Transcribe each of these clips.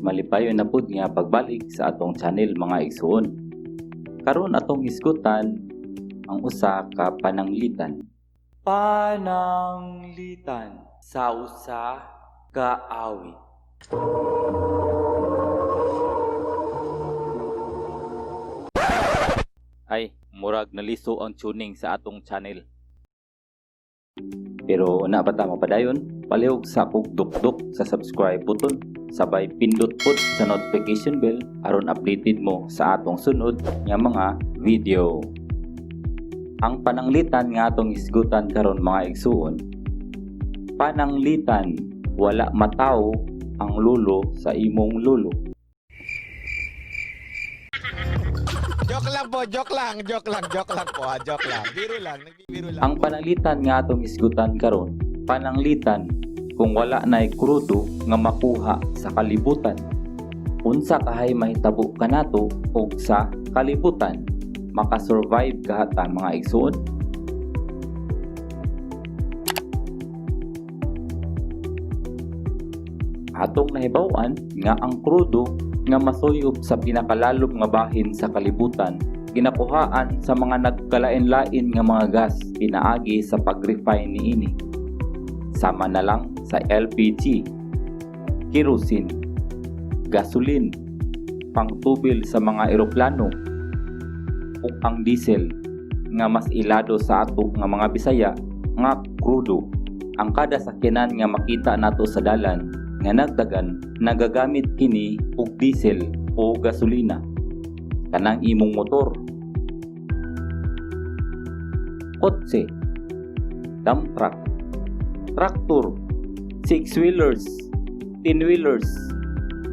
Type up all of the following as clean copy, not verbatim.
Malipayon na pud nga pagbalik sa atong channel, mga igsuon. Karon atong hisgutan ang usa ka pananglitan. Pananglitan sa usa ka awit. Ay, murag naliso ang tuning sa atong channel. Pero una pa ta mapadayon, palihog sa kog dukdok sa subscribe button, sabay pindot pod sa notification bell aron updated mo sa atong sunod nga mga video. Ang pananglitan nga atong hisgutan karon, mga igsuon, pananglitan wala matawo ang lulo sa imong lulo. Joke lang po, joke lang, joke lang, joke lang po, ha, joke lang. Biro lang, nagbibiro lang. Ang pananglitan nga atong hisgutan karon, pananglitan kung wala nay krudo nga makuha sa kalibutan. Unsa kahay mahitabo kanato og sa kalibutan? Makasurvive kaha ta, mga igsuon? Atong nahibaw-an nga ang krudo nga masuyob sa pinakalalom nga bahin sa kalibutan ginakuhaan sa mga nagkalain-lain nga mga gas pinaagi sa pag-refine niini. Sama na lang sa LPG, kerosene, gasoline, pangtubil sa mga eroplano, ug ang diesel nga mas ilado sa ato nga mga Bisaya nga krudo. Ang kada sakyanan nga makita nato sa dalan nga nagdagan, nagagamit kini og diesel o gasolina. Kanang imong motor, kotse, dump truck, traktor, six-wheelers, 10-wheelers,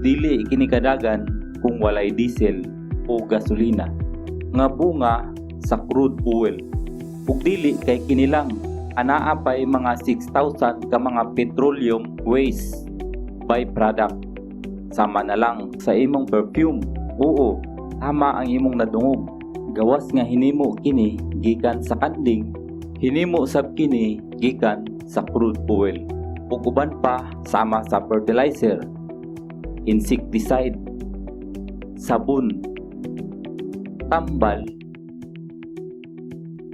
dili kini kadagan kung walay diesel o gasolina nga bunga sa crude oil. Ug dili kay kini lang, anaa pay mga 6,000 ka mga petroleum waste byproduct. Sama na lang sa imong perfume. Oo, tama ang imong nadungog. Gawas nga hinimo kini gikan sa kanding, hinimo sab kini gikan sa crude oil. Ug uban pa sama sa fertilizer, insecticide, sabon, tambal,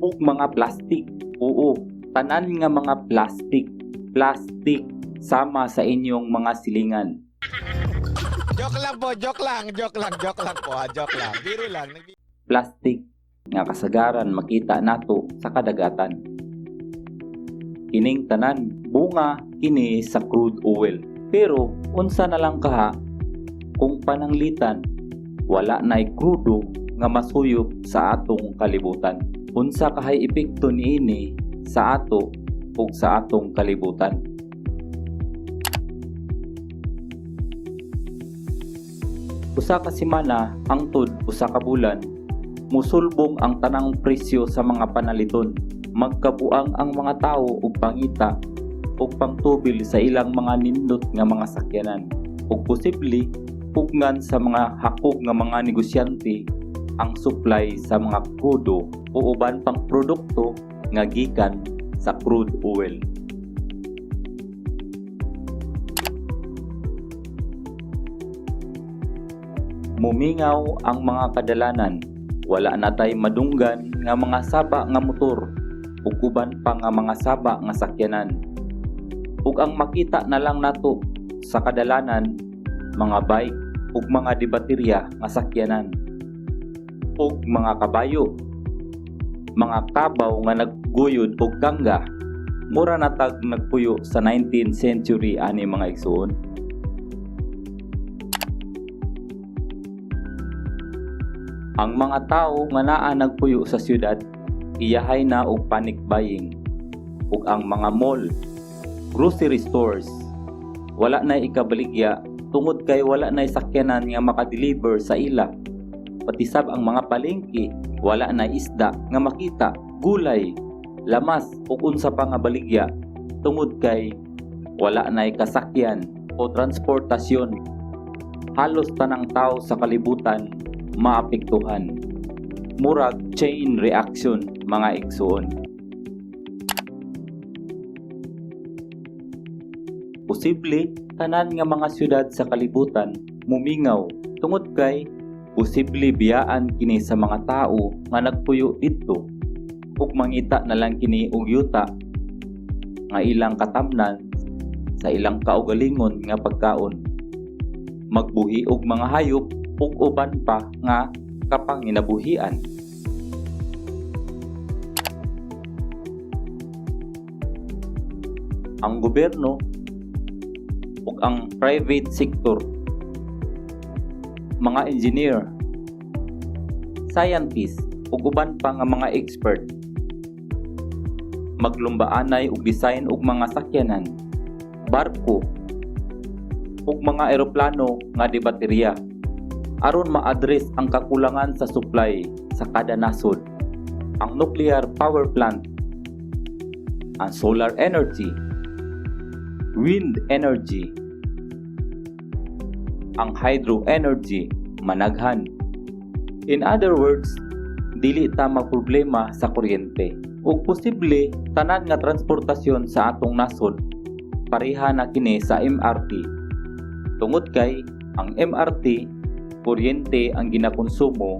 ug mga plastic. Oo, tanan nga mga plastic, plastic sama sa inyong mga silingan. Joke lang po, joke lang, joke lang, joke lang po, ha, joke lang. Biro lang, nagbibiro Plastic nga kasagaran makita nato sa kadagatan. Kining tanan bunga kini sa crude oil. Pero unsa na lang kaha kung pananglitan wala nay krudo nga masuyop sa atong kalibutan? Unsa kahay epekto niini sa ato ug sa atong kalibutan? Usa ka semana hangtod usa ka bulan, musulbong ang tanang presyo sa mga panaliton. Magkabuang ang mga tawo og pangita og pangtubil sa ilang mga nindot nga mga sakyanan. Ug posible pugnan sa mga hakog nga mga negosyante ang supply sa mga krudo o uban pang produkto nga gikan sa crude oil. Mumingaw ang mga kadalanan, wala na tay madunggan nga mga saba nga motor ug uban pa nga mga saba nga sakyanan. Ug ang makita na lang nato sa kadalanan, mga bike ug mga debaterya nga sakyanan ug mga kabayo, mga kabaw nga nagguyod og kangga. Mura na tag nagpuyo sa 19th century ani, mga igsuon. Ang mga tawo nga naa nagpuyo sa syudad, iyahay na og panic buying. Ug ang mga mall, grocery stores, wala na ikabaligya tungod kay wala na sakyanan nga makadeliver sa ila. Pati sab ang mga palengke, wala na isda nga makita, gulay, lamas ug unsa pa nga baligya tungod kay wala na kasakyan o transportasyon. Halos tanang tao sa kalibutan maapektuhan. Murag chain reaction, mga igsuon. Posible tanan nga mga syudad sa kalibutan mumingaw tungod kay posible biyaan kini sa mga tao nga nagpuyo didto ug mangita na lang kini og yuta nga ilang katamnan sa ilang kaugalingon nga pagkaon, magbuhi og mga hayop ug uban pa nga kapanginabuhian. Ang gobyerno ug ang private sector, mga engineer, scientist ug uban pa nga mga expert maglumbaanay og design og mga sakyanan, barko ug mga eroplano nga di baterya aron ma-address ang kakulangan sa supply sa kada nasod. Ang nuclear power plant, ang solar energy, wind energy, ang hydro energy managhan. In other words, dili ta magproblema sa kuryente. Ug posible tanan nga transportasyon sa atong nasod pareha na kini sa MRT. Tungod kay ang MRT kuryente ang ginakonsumo,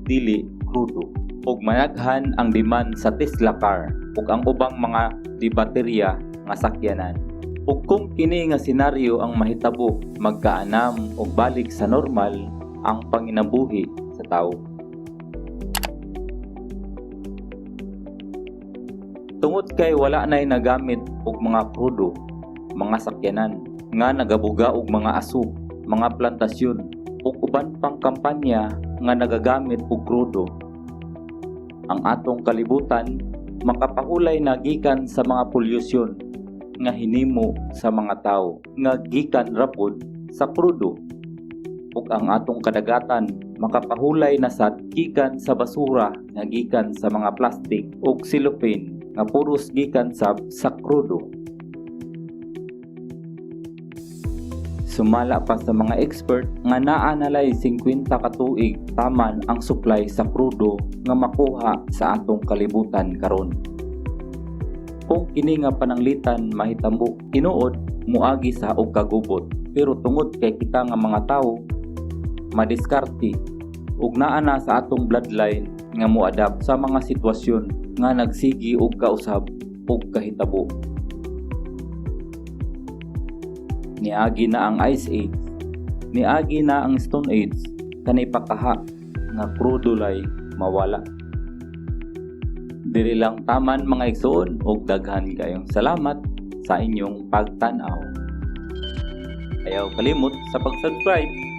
dili krudo. Ug managhan ang demand sa Tesla car ug ang ubang mga di baterya nga sakyanan. Ug kung kini nga senaryo ang mahitabo, magkaanam og balik sa normal ang panginabuhi sa tawo. Tungod kay wala nay nagamit og mga krudo, mga sakyanan nga nagabuga og mga aso, mga plantasyon ug uban pang kampanya nga nagagamit og krudo, ang atong kalibutan makapahulay na gikan sa mga polusyon nga hinimo sa mga tawo nga gikan ra pod sa krudo. Ug ang atong kadagatan makapahulay na sad gikan sa basura nga gikan sa mga plastic ug cellophane nga puros gikan sab sa krudo. Sumala pa sa mga expert nga naa nalay 50 ka tuig taman ang supply sa krudo nga makuha sa atong kalibutan karon. Kung kini nga pananglitan mahitabo tinuod, moagi sa og kagubot, pero tungod kay kita nga mga tawo madiskarte ug naa na sa atong bloodline nga moadapt sa mga sitwasyon nga nagsigi og kausab ug kahitabo. Niagi na ang Ice Age, niagi na ang Stone Age, kanay pakaha nga krudo lay mawala. Diri lang taman, mga igsoon, og daghan kayong salamat sa inyong pagtan-aw. Ayaw kalimot sa pag-subscribe.